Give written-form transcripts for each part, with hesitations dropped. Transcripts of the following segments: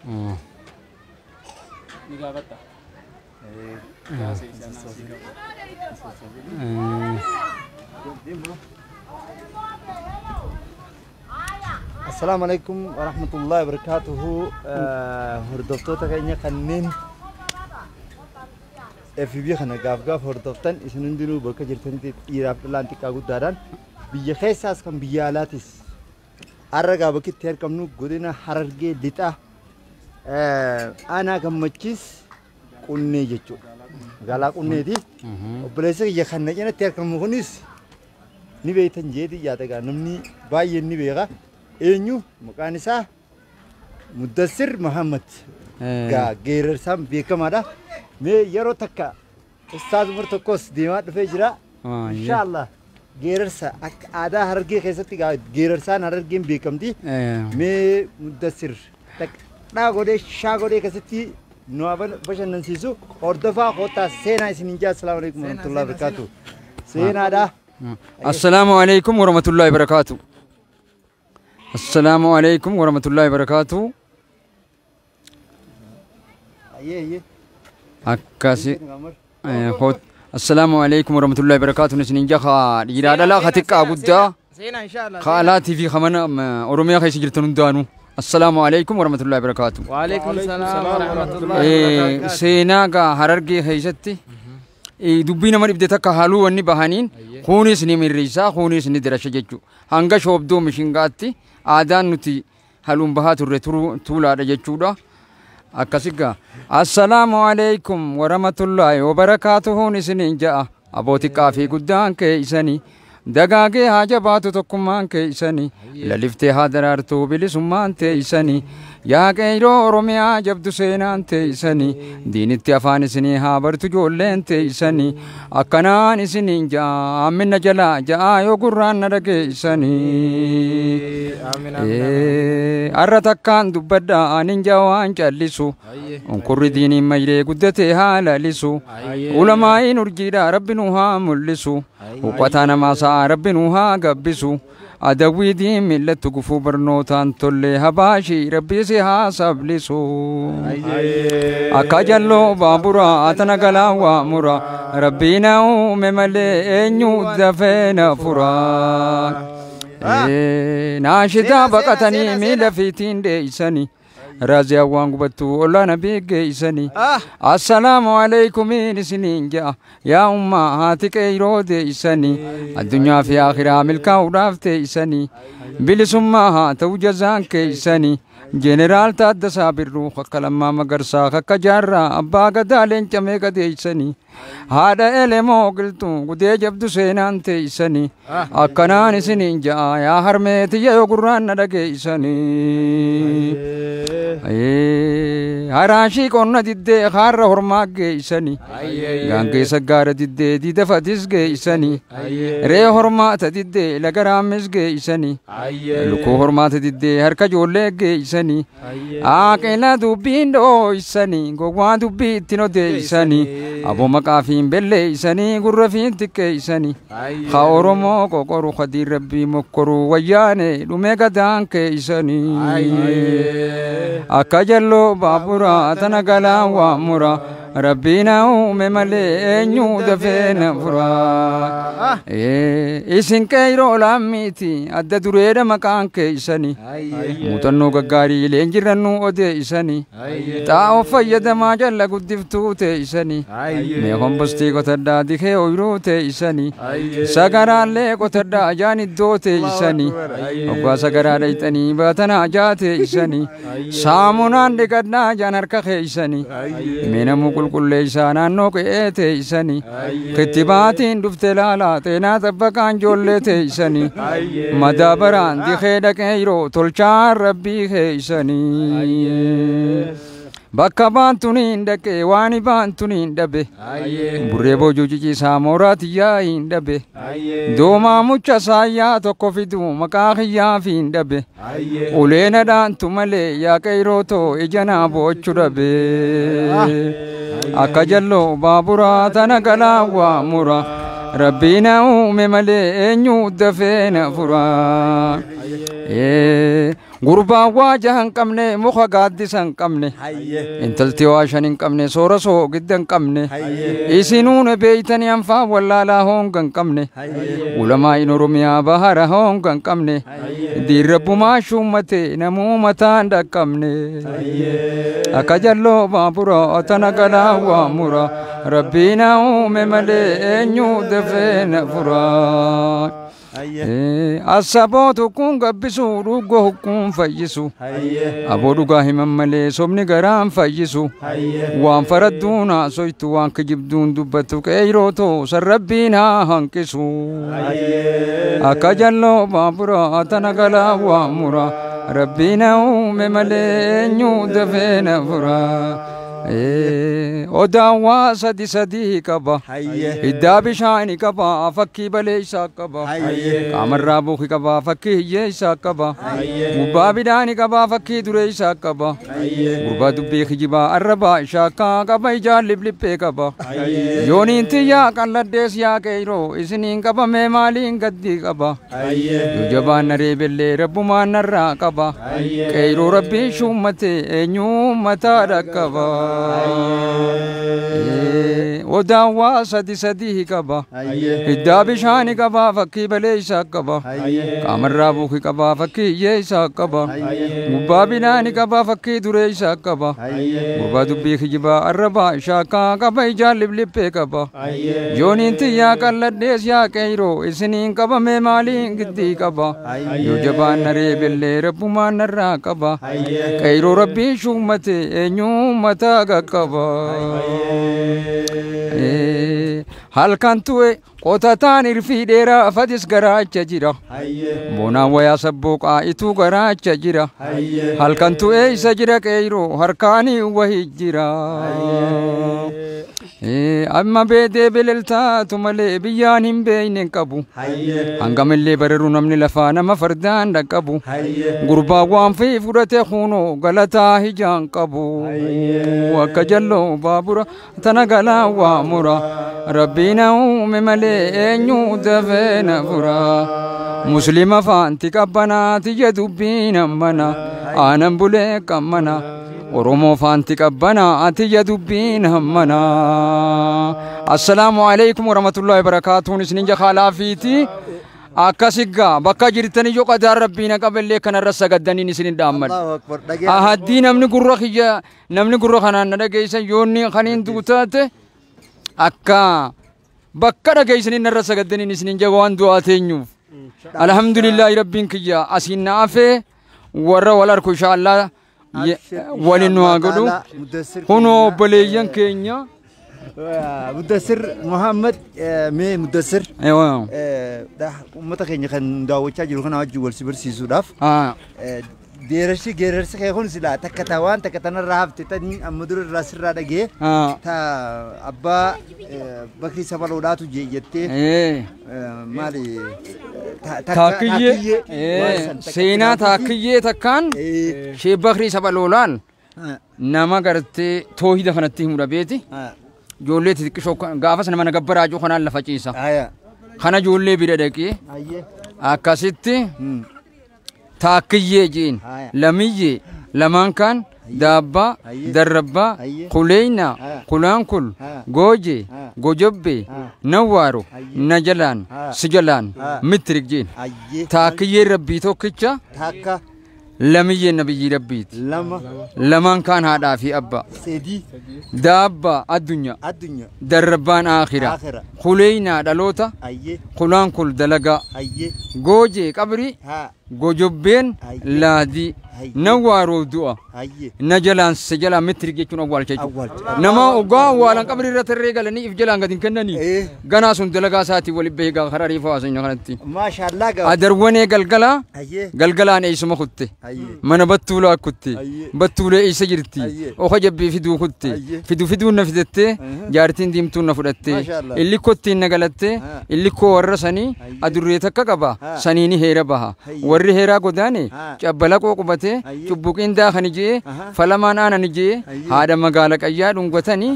Ni gaafatta. Assalaamu alaikum warahmatullahi wabarakatuhu. Hordoftoota keenya kanneen FB kana gaaf gaaf hordoftan isin hundinuu bakka jirtanitti dhiiraaf dhalaan xiqqaa guddaadhaan biyya keessaas kan biyya alaatis har'a gaa bakki itti argamnu godina Harargee Lixaa aanaa Gammachiis Qunnee jechuudha. Magaalaa Qunneeti. Obboleessa kiyya kan na cinatti argamu kunis ni beektan jeeti yaada gaa namni baay'een ni beeka. Eenyu maqaan isaa Muddassir Muhammad. Gaa geerarsaan beekamaadha. Mee yeroo takka Ustaaz Umar tokkos deemaa dhufee jira. Inshaallah geerarsa akka aadaa Harargee keessatti gaa geerarsaan Harargeen beekamti. Mee Muddassir takka dhaa godhee shaa godhee keessatti nu haa bashannansiisu. Hordofaa kottaa seenaa isiniin jaa. Assalaamu alaikum warahmatullahi wabarakatuh. Seenaadha. Assalaamu alaikum warahmatullahi wabarakatuh. Assalaamu alaikum warahmatullahi wabarakatuh. Ayyee ayyee. Akkasi. Assalaamu alaikum warahmatullahi wabarakatuh. Isiniin jaha dhiiraa dhalaa ka xiqqaa guddaa Seenaa inshallah. ka alaatii fi ka mana Oromiyaa keessa jirtan hundaanuu. Assalaamu alaikum warahmatullahi wabarakatuh. Waalaikum salaam warahmatullahi wabarakatuh. Seenaa gaa Harargee keessatti dubbii nama dhibde takka haaluu wanni bahaniin kunis ni mirriisaa kunis ni dirasha jechuudha. Hanga shoobdoo mishingaatti aadaan nuti haluun bahaa turre tuulaadha jechuudha. Akkasigaa assalaamu alaikum warahmatullahi wabarakaatuhuun isiniin ja'a aboo xiqqaa fi guddaan keessanii dagaagee haa jabaatu tokkummaan keessanii laliftee haa daraartuu bilisummaan teessanii yaa qeyroo Oromiyaa jabdu seenaan teessanii diinitti afaan isinii haa bartu ijoolleen teessanii akkanaan isiniin ja'a ammina jalaa ja'a yoo gurraan na dhageessanii. Har'a takkaan dubbadha anin ja'a waan callisu unkurri diiniin mayree guddatee haa lalisu ulamaa'iin urjiidha rabbi nu haa mul'isu huqqataa namaa sa'a rabbi nu haa gabbisu adawwii diin millattu gufuu barnootaan tollee habaashii rabbi si haa sablisu akka jalloo baaburaa tana galaa waa mura rabbii na uume malee eenyu dafee na furaa. Naashitaa baqatanii miila fiitiin deeysanii raaziyaan waan gubattu ollaa nabii geeysanii assalaamu aleykumiin isiniin ja'a yaa ummaa haati qeyroo deeysanii addunyaa fi akhiraa milkaa'uudhaaf teeysanii bilisummaa haa ta'u jazaan keeysanii Jeneraal Taaddasaa Birruu akka Lammaa Magarsaa akka Jaarraa Abbaa Gadaa leenca meeqa deeysanii haadha Elemoo Qilxuu gudee jabdu seenaan teeysanii akkanaan isiniin ja'a yaa harmeetiyya yoo gurraan na dhageeysanii. Haraashii qonna diddee haarra hormaa geeysanii gaangee saggaara diddee diida fatis geeysanii ree hormaata diddee laga raammis geeysanii lukkuu hormaata diddee harka ijoollee geeysanii aaqila dubbiin dhooysanii gowwaa dubbii ittiin odeeysanii aboo maqaa fiin belleeysanii gurra fiin xiqqeeysanii ka Oromoo qoqoru kadiin rabbii mokkoru wayyaane dhumee gadaan keeysanii akka jalloo baaburaa tana galaan waa mura rabbii na uume malee eenyu dafee na furaa. Isin qeyroo laammiiti adda dureedha maqaan keeysanii muuxannoo gaggaarii leenjirrannuu odeeysanii xaa'oo fayyadamaa jalla guddiftuu teeysanii mee kombostii qotadhaa dikee ooyiruu teeysanii sagaraallee qotadhaa ajaan iddoo teeysanii hoggaa sagaraa dhayxanii baatanaa ajaa teeysanii saamunaan dhiqadhaa ajaan harka keeysanii mee namuu qulqulleeysaa naannoo qe'ee teeysanii kittibaatiin dhufte laalaa xeenaa xabbaqaan ijoollee teeysanii madaabaraan dikee dhaqee yeroo tolchaan rabbii keeysanii. Bakka baantuniin dhaqee waan baantuniin dhabe burree boojuu ciciisaa mooraa tiyyaa hin dhabe doomaa mucha saayyaa tokko fidu maqaa kiyyaa fi hin dhabe uleena dhaantu malee yaa qeyroo too ija naa boochu dhabe akka jalloo baaburaa tana galaa waa mura rabbii na uume malee eenyu dafee na furaa. Gurbaan waa jaha hin qabne muka gaaddisa hin qabne intalti waa shan hin qabne soora soogidda hin qabne isinuun beeytanii anfaa wallaalaa honga hin qabne ulamaa'iin Oromiyaa bahara honga hin qabne diirrabbumaa shuummate namuu mataan dhaqqabne akka jalloo baabura tana galaa waa mura rabbiin uume malee eenyu dafee na fura. Asaboo kun gabbisu dhugoo kun fayyisu aboo dhugaa himan malee sobni garaan fayyisu waan faradduun haasoytu waan kijibduun dubbattu qeeyroo too sarrabbiin haa hanqisu akka jalloo baabura tana galaa waa mura rabbiin uume malee eenyu dafee na fura. Odaan waa sadi sadii qaba hiddaa bishaanii qaba fakkii baleessaa qaba qaamarraa buuki qaba fakkii hiyyeessaa qaba gubbaa bidhaanii qaba fakkii dureessaa qaba gurbaa dubbii kijibaa arrabaa shaakkaa qaba ijaan libliphee qaba yooniin tiyyaa qalladdees yaa qeyroo isiniin qabamee maaliin gaddii qaba yoo jabaan naree bellee rabbumaan narraa qaba qeyroo rabbiin shuummate eenyuu mataa dhaqqaba. Odaan waa sadi sadii qaba hiddaa bishaanii qaba fakkii baleessaa qaba qaamarraa buuki qaba fakkii hiyyeessaa qaba gubbaa bidhaanii qaba fakkii dureessaa qaba gurbaa dubbii kijibaa arrabaa shaakkaa qaba ijaan libliphee qaba yooniin tiyyaa qalladdees yaa qeyroo isiniin qabame maaliin giddii qaba yoo jabaan naree bellee rabbumaan narraa qaba qeyroo rabbii shuummate eenyuu mataa qaqqaba. Halkan tu'e qotataan irfii dheeraa fadis garaacha jira boonaan wayaa sabbooqaa ituu garaacha jira halkan tu'e isa jira qeyroo harkaanii wahii jira amma beedee beleltaatu malee biyyaan hin beeyne hin qabu hangamillee bararu namni lafaa nama fardaan dhaqqabu gurbaa waan fi fudhate kunoo galataa hijaan qabu akka jalloo baabura tana galaa waa mura rabbiin uume malee eenyu dafee na fura muslima faanti qabbanaa tiyya dubbiin ammana aanan bulee qammana Oromoo faanti qabbanaa tiyya dubbiin ammana. Assalaamu alaikum warahmatullahi wabarakaatuun isinin jakaalaa fiiti akkasiggaa bakka jirtanii yoo qadaan rabbiin qabellee kanarra sagaddaniin isinin dhaammadha. Ahaddii namni gurra kiyya namni gurra kanaan na dhageessan yoonni kaniin duutaate akka bakka dhageessaniin narra sagaddaniin isinin jaga waan du'aa teenyuuf. Alhamdulillahi rabbiin kiyya asiin na hafee warra wal arku inshaallah waliin nu haa godhu. Kunoo obboleeyyan keenya. Mudassir Muhammad mee Mudassir uummata keenya kan daawwachaa jiru kana wajjin wal si barsiisuudhaaf Deerarsi geerarsi kee kun silaa takka ta waan takka tanarraa hafte tanii amma dura irraa sirraa dhagee ta abbaa Bakrii Sabaloodhaatu jettee maali Taakkiyyee seenaa taakkiyyee takkaan shee Bakrii Sabaloolaan nama gartee toohida kanatti himu dhabeeti. Ijoollee xixiqqishoo gaafas nama gabbaraa jiru kanaan lafa ciisa. Kana ijoollee bira dhaqee akkasitti taakkiyyee jeen lamiyyee lamaan kaan daabbaa darrabbaa kuleyna kulaankul goojee gojobbee nawwaaro na jalaan si jalaan mittirik jeen taakkiyyee rabbii tokkicha lamiyyee nabiyyi rabbiiti lamaan kaan haadhaa fi abbaa daabbaa addunyaa darrabbaan aakhira kuleynaa dhaloota kulaankul dalagaa goojee qabrii gojobbeen laadii nawwaaroo du'a na jalaan si jalaan mittirik jechuun awwaalcha jechuudha. Nama ogaa awwaalan qabrii irra tarree galanii if jalaan gadi hin kennanii ganaa sun dalagaa isaatii waliin bahee gaa karaa reefu haasanya kanatti. Adarwanee galgalaa galgalaan eessuma kutte mana battuulaa kutte battuulee eessa jirti oka jabbii fiduu kutte fidu fiduun na fidattee jaartiin diimtuun na fudhattee illi kottiin na galattee illi koo warra sanii adurree takka qaba saniini heera baha warri heeraa godaane cabbalaqoo qubate cubbuqiin daakani jee falamaan aanani jee haadha magaala qayyaa dhungatanii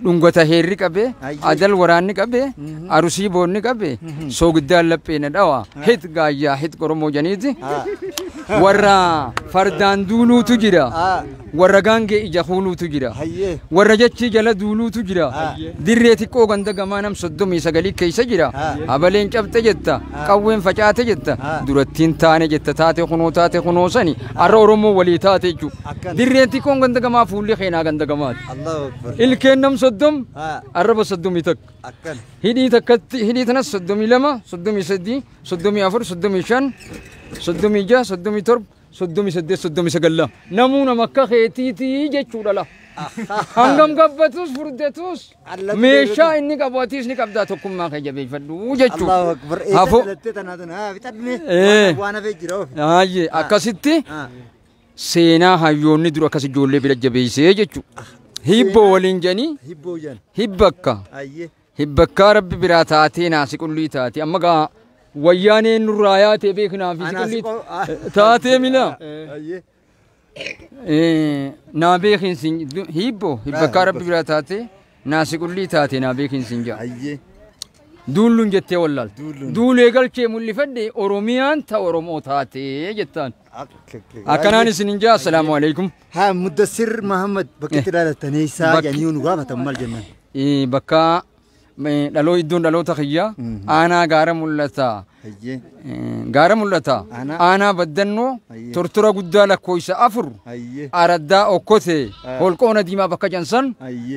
dhungata heerri qabe adal waraanni qabe arusii boonni qabe soogiddaan laphee na dhawa hit gaayyaa hit oromoo janiiti. Warra fardaan duuluutu jira. Warra gaangee ija kuuluutu jira. Warra jechi jala duuluutu jira. Dirree xiqqoo ganda gamaa nam 39 keessa jira. Abaleen cabxe jetta. Qawween facaate jetta. Durattiin taane jetta taate kunoo taate kunoo sani. Arra Oromoo walii taate jechuudha. Dirreen xiqqoon ganda gamaa fuulli keenaa ganda gamaati. Ilkeen nam 30 arraba 31. Hidhii takkatti hidhii tanas 32, 33, 34, 35, 36, 37, 38, 39. Namuu nama akka keetiitii jechuudha la. Hangam gabbatus furdatus meeshaa inni qabu atiis ni qabdaa tokkummaa kee jabeeffadhu jechuudha. Allahu Akbar. Eessa dhalattee tanaa tana fixadhme waan hafee jira ofi. Ayyee akkasitti seenaa hayyoonni dura akkas ijoollee bira jabeessee jechuudha. Hibboo waliin jedhanii Hibboo jedhan. Hibbakka. Hibbakkaa rabbi biraa taatee naasi qullii taate amma gaa wayyaaneen nurraa yaatee beeknaa fi qullii taatee mila. Naa beekin sin hibboo hibbakkaa rabbi biraa taatee naasi qullii taate naa beekin sin jaa. Duulluun jettee wallaalte. Duulee galchee mul'ifadhe Oromiyaan ta Oromoo taatee jettaan. Akkanaan isin hin jaa assalaamu alaikum. Haa Muddassir Mahammad bakka itti dhalatanii isaa jedhanii nu gaafatan maal jennaan? Bakka dhaloo iddoon dhaloota kiyyaa aanaa gaara mul'ata. Gaara mul'ata. Aanaa baddannoo tortora guddaa lakkoofsa 4 araddaa okkotee holqoona diimaa bakka jansan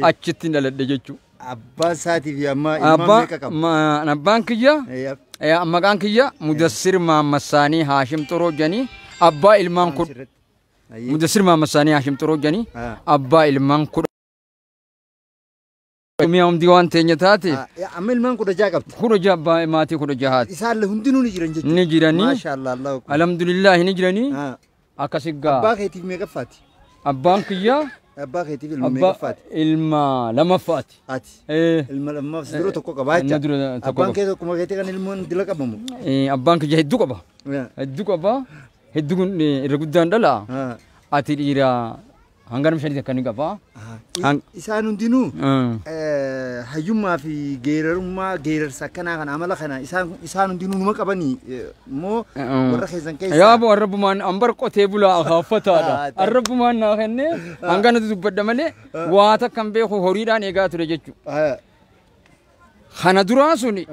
achitti dhaladhe jechuudha. Abbaan isaatii fi amma ilmaan meeqa qaba? Abbaan kiyya maqaan kiyya Mudassir Maammasaanii Haashim Xoroo jedhanii abbaa ilmaan kudha. Mudassir Maammasaanii Haashim Xoroo jedhanii abbaa ilmaan kudha. Mi'a hundi waan teenya taate. Amma ilmaan 16 qabdi. 16 maatii 16. Isaan hundinuu ni jiran jechuudha. Ni jiranii. Maashaallah Allahu akbar. Alhamdulillah ni jiranii. Akkasi gaa. Abbaa keetiif meeqaffaati? Abbaan kiyya. Abbaa keetiif ilma meeqaffaati? Ilma lamaffaati. Ati. Ilma lammaaf dura tokko qabaa jecha. Abbaan kee tokkuma keetii kan ilmoon dila qabamu. Abbaan kiyya hedduu qaba. Hedduu qaba. Hedduu kun irra guddaan dhala. Ati dhiira hanga nama 5 akka ni qaba. Isaan hundinuu hayyummaa fi geerarummaa geerarsa akkanaa kana amala kana isaan hundinuu numa qabanii immoo warra keessan keessa. Yaaboo arrabbumaan ambar qotee bulaa afaaffataadha. Arrabbumaan naa kennee hanga natti dubbadha malee waa takka hin beeku horiidhaan eegaa ture jechuudha. Kana duraa suni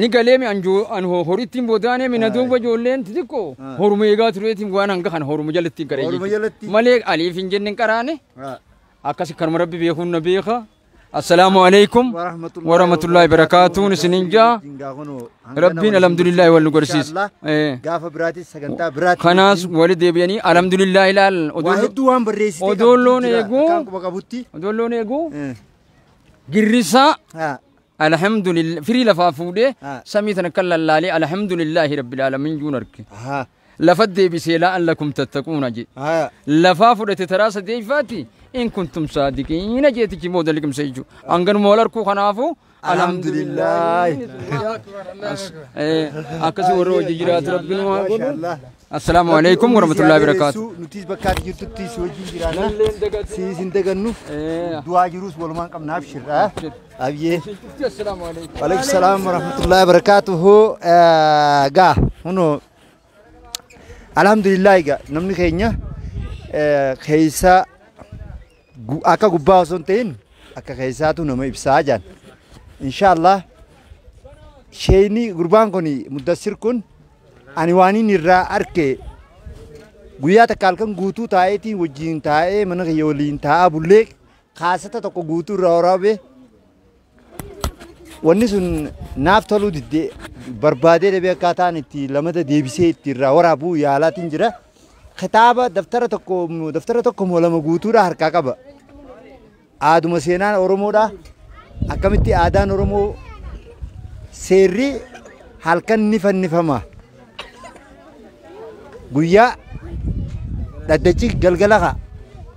ni galee mi an horittiin boodaanee mi na duuba ijoolleen xixiqqoo horuma eegaa tureetiin waan hanga kana horuma jalatti hin qaree jechuudha. Malee aliif hin jenne hin qaraane akkasi kanuma rabbi beekuun na beeka. Assalaamu alaikum warahmatullahi wabarakaatuun isinin jaa. Rabbiin alhamdulillahi wal nu garsiisa. Gaafa biraatis sagantaa biraatis. Kanaas wali deebi'anii alhamdulillahi ilaal. Waa hedduu waan barreessite Odoolloon eeguu odoolloon eeguu girrisaa alhamdulillah firii lafaa fuudhee samii tana kan lallaalee alhamdulillahi rabbil aalamiin juun arge. Lafa deebisee la'allakum tattaquuna jedhe. Lafaa fudhate taraa sadeeffaati in kuntum saadiqiina jeetichi booda liqimsa jechuudha. Hanganuma wal harkuu kanaafuu alhamdulillah. Akkasii warra hojii jiraatu rabbiin waa godhu. Assalaamu alaikum warahmatullahi wabarakatuh. Nutis bakka ati jirtutti si wajjin jiraanna. Siis hin dagannu. Du'aa jirus walumaan qabnaaf shirra. Abiyyee. Assalaamu alaikum. Waalaikum salaam warahmatullahi wabarakatuh. Gaa hunoo alhamdulillah egaa namni keenya keessa akka gubbaa osoo hin ta'in akka keessaatu nama ibsaa jiran. Inshaallah sheeyni gurbaan kun Muddassir kun ani waan inni irraa arke guyyaa takka halkan guutuu taa'eetiin wajjin taa'ee mana kiyya waliin taa'aa bullee kaasata tokko guutuu irraa waraabee wanni sun naaf toluu diddee barbaadee dhabee akkaataan itti lamata deebisee itti irraa waraabuu yaalaatiin jira. Kitaaba daftara tokko moo lama guutuudha harkaa qaba. Aaduma seenaan Oromoodha. Akkamitti aadaan Oromoo seerri halkan ni fannifama. Guyyaa dhaddachi galgala haa.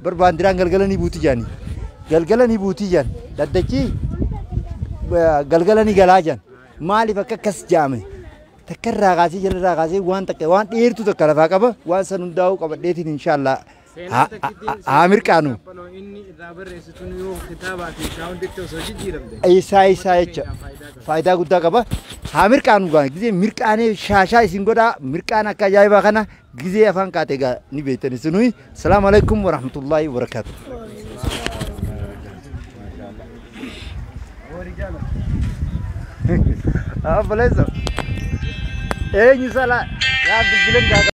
Barbaandiraan galgala ni buuti jaani. Galgala ni buuti jaan. Dhaddachi galgala ni galaa jaan. Maaliif akka akkas jaame? Takka irraa kaasee jala irraa kaasee waan takka waan dheertuu takka lafaa qaba. Waan san hundaa'uu qabadheetiin inshaallah Haa mirqaanu. Inni irraa barreessituun yoo kitaabaa fi shaawunditti osoo jijjiiramte. Isaa isaa jecha faayidaa guddaa qaba. Haa mirqaanu gaa gizee mirqaanee shaashaa isin godhaa mirqaan akka ajaa'ibaa kana gizee afaan kaate gaa ni beektan isinuyi. Salaamu alaikum warahmatullaahi wabarakaatu. Obboleessa eenyu salaa yaa bilbilan gaa.